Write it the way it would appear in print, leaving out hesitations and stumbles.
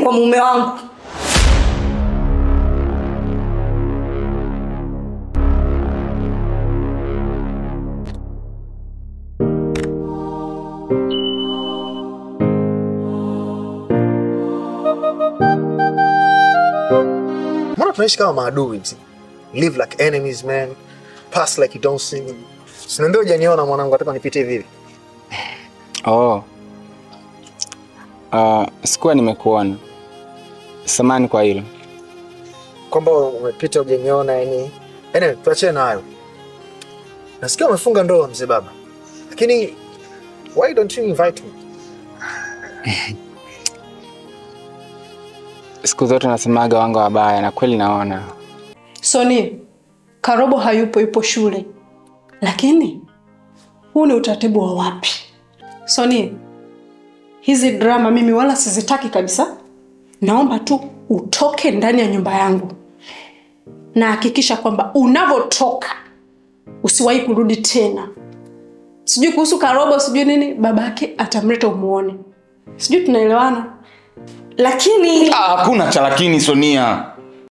kwa mume wangu. Mbona tunaishi kama maadui mzee? Live like enemies, man. Pass like you don't see me. Usiniambie hujaniona mwanangu, nataka nipite hivi hivi. Oh. Sikuwa nimekuona. Samahani kwa hilo. Kwamba umepita hujaniona yani. Anyway, tuachane na hayo. Nasikia umefunga ndoa mzee baba. Lakini why don't you invite me? Siku zote nasemaga wangu wabaya na kweli naona. Soni, Karobo hayupo, yupo shule. Lakini huu ni utaratibu wa wapi? Soni, hizi drama mimi wala sizitaki kabisa. Naomba tu utoke ndani ya nyumba yangu. Na hakikisha kwamba unavotoka usiwahi kurudi tena. Sijui kuhusu Karobo, sijui nini, babake atamleta umuone. Sijui tunaelewana. Lakini hakuna cha lakini Sonia.